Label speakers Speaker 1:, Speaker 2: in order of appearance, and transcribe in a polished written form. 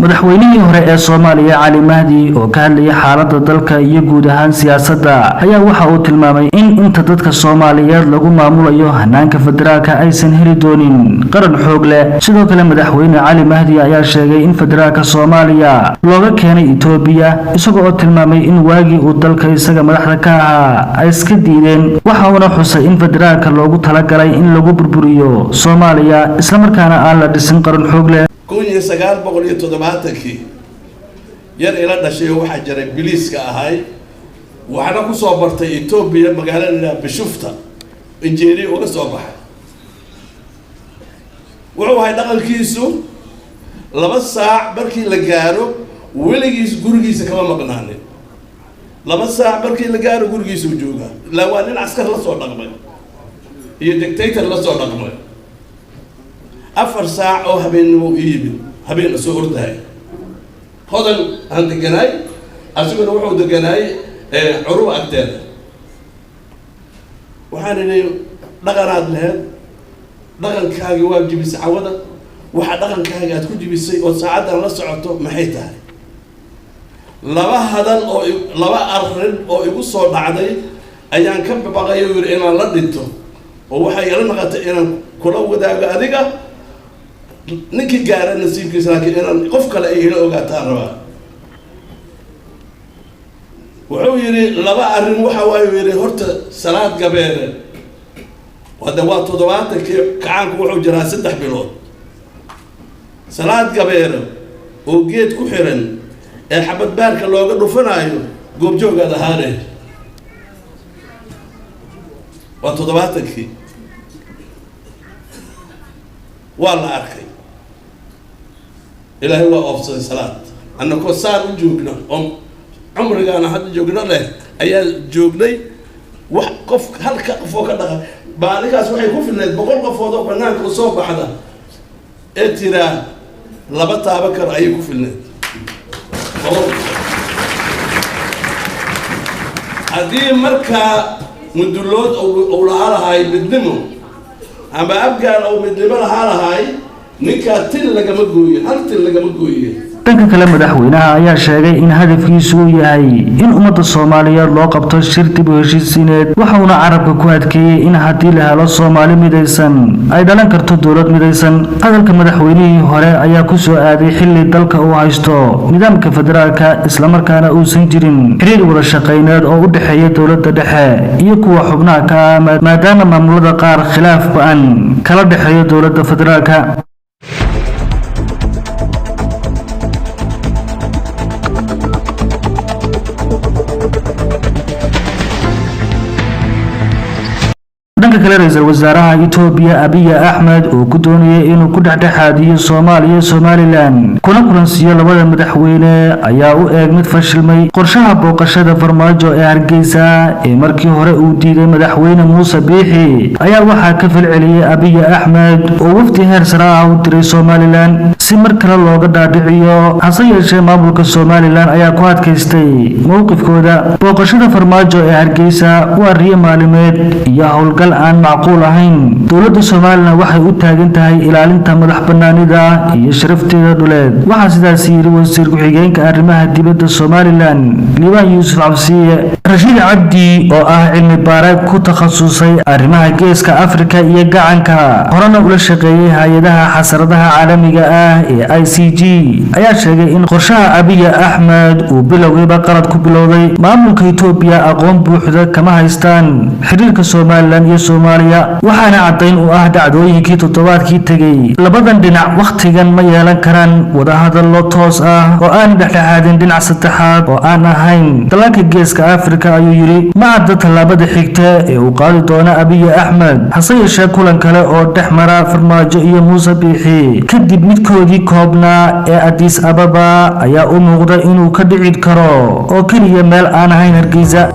Speaker 1: Madaxweynihii hore ee Soomaaliya, Cali Mahdi, oo ka hadlayay xaaladda dalka iyo guud ahaan siyaasadda, ayaa waxa uu tilmaamay in inta dadka Soomaaliyeed lagu maamulayo hanaanka federaalka aysan heli doonin qaran xoog leh. Sidoo kale, Madaxweyne Cali Mahdi ayaa sheegay in federaalka Soomaaliya looga keenay Itoobiya, isaga oo tilmaamay in waagii uu dalka isaga madaxda ka ahaa ay iska diideen. Waxa uuna xusay in federaalka loogu talagalay in lagu burburiyo Soomaaliya, islamarkaana aan la dhisin qaran xoog leh.
Speaker 2: 1970-kii yar ila dhashay oo waxaa jiray biliiska ahay, waxna ku soo bartay Etoobiya, magaalada Bishufta, injeeriya uga soo baxay. Wuxuu ahay dhaqankiisu 2 saac markii la gaaro weligiis gurigiisa kama maqnaanin. 2 saac markii la gaaro gurigiisuu joogaa, ilaa waa nin askar la soo dhaqmay iyo dictator la soo dhaqmay. 4 saac oo habeennimo ii yimid, habeenna soo ordahay. Hodan aan deganaay, asiguna wuxuu deganaay Curuba agteeda. Waxaan idhi, "Dhaqanaad laheed, dhaqankaagi waa jibisay cawada. Waxa dhaqankaaga aad ku jibisay oo saacaddan la socoto maxay tahay?" "Laba hadal oo laba arrin oo igu soo dhacday ayaan ka baqayo," yidhi, "inaan la dhinto, oo waxay ila naqatay inaan kula wadaago adiga, ninkii gaara nasiibkiisa, laakiin inaan qof kale ay ila ogaataan rabaa." Wuxuu yidhi, laba arrin waxa waayu yidhi, horta Salaad Gabeere hadda waa 70-kii, kacaanku wuxuu jiraa 3 bilood. "Salaad Gabeere oo geed ku xiran ee xabad baarka looga dhufanaayo goobjoogaad ahaane." Waa 70-kii, waa la arkay. Ilaahay waa oofsaday Salaad. Annakoo saan u joogna oo cumrigaana hadda joogno leh ayaa joognay. Wax qof halka qof oo ka dhaqa maalinkaas waxay ku filneyd 100 qofood oo banaanka usoo baxda ee tiraa laba taaban karo ayay ku filneyd. 100 haddii markaa Mudulood uu lahaa lahaay midnimo ama Abgaal uu midnimo lahaa lahaay, ninkaa til lagama gooye, hal til lagama gooye.
Speaker 1: Dhanka kale, madaxweynaha ayaa sheegay in hadafkiisu uu yahay in ummadda Soomaaliyeed loo qabto shir dib u heshiisiineed. Waxauna carabka ku adkeeyey in haddii la helo Soomaali midaysan ay dhalan karto dowlad midaysan. Hadalka madaxweynihii hore ayaa ku soo aaday xilli dalka uu haysto nidaamka federaalka, islamarkaana uusan jirin xiriir wada shaqayneed oo u dhexeeya dowladda dhexe iyo kuwa xubnaha ka ah, maadaama maamulada qaar khilaaf ba-an kala dhexeeyo dowladda federaalka. Dhanka kale, ra-iisul wasaaraha Itoobiya, Abiy Axmed, oo ku doonayay inuu ku dhexdhexaadiyo Soomaaliya, Somaliland, kuna kulansiiyo labada madaxweyne, ayaa u eeg mid fashilmay. Qorshaha booqashada Farmaajo ee Hargeysa ee markii hore uu diiday Madaxweyne Muuse Biixi ayaa waxaa ka falceliyey Abiy Axmed, oo wafdi heer sare ah u diray Somaliland si mar kale looga dhaadhiciyo. Hase yeeshee, maamulka Somaliland ayaa ku adkaystay mowqifkooda. "Booqashada Farmaajo ee Hargeysa waa riyo maalimeed iyo howlgal aan macquul ahayn. Dowladda Somaliland waxay u taagan tahay ilaalinta madax banaanida iyo sharafteeda dhuleed," waxaa sidaas yidhi wasiir ku-xigeenka arrimaha dibadda Somaliland, Liibaan Yuusuf Cabsiye. Rashiid Cabdi, oo ah cilmi baare ku takhasusay arrimaha Geeska Afrika iyo gacanka, horena ula shaqeeyey hay-adaha xasaradaha caalamiga ah ee ICG, ayaa sheegay in qorshaha Abiy Axmed uu bilowgiiba qalad ku bilowday. "Maamulka Itoobiya aqoon buuxda kama haystaan xiriirka Somaliland iyo Soomaaliya, waxaana caddayn u ah dhacdooyinkii toddobaadkii tegey. Labadan dhinac wakhtigan ma yeelan karaan wadahadallo toos ah oo aan dhexdhexaadin dhinac saddexaad oo aan ahayn dalalka Geeska Afrika," ayuu yidhi. Ma cadda tallaabada xigta ee uu qaadi doono Abiy Axmed. Hase yeeshee, kulan kale oo dhex mara Farmaajo iyo Muuse Biixi kadib midkoodii koobnaa ee Addis Ababa ayaa u muuqda inuu ka dhici karo oo keliya meel aan ahayn Hargeysa.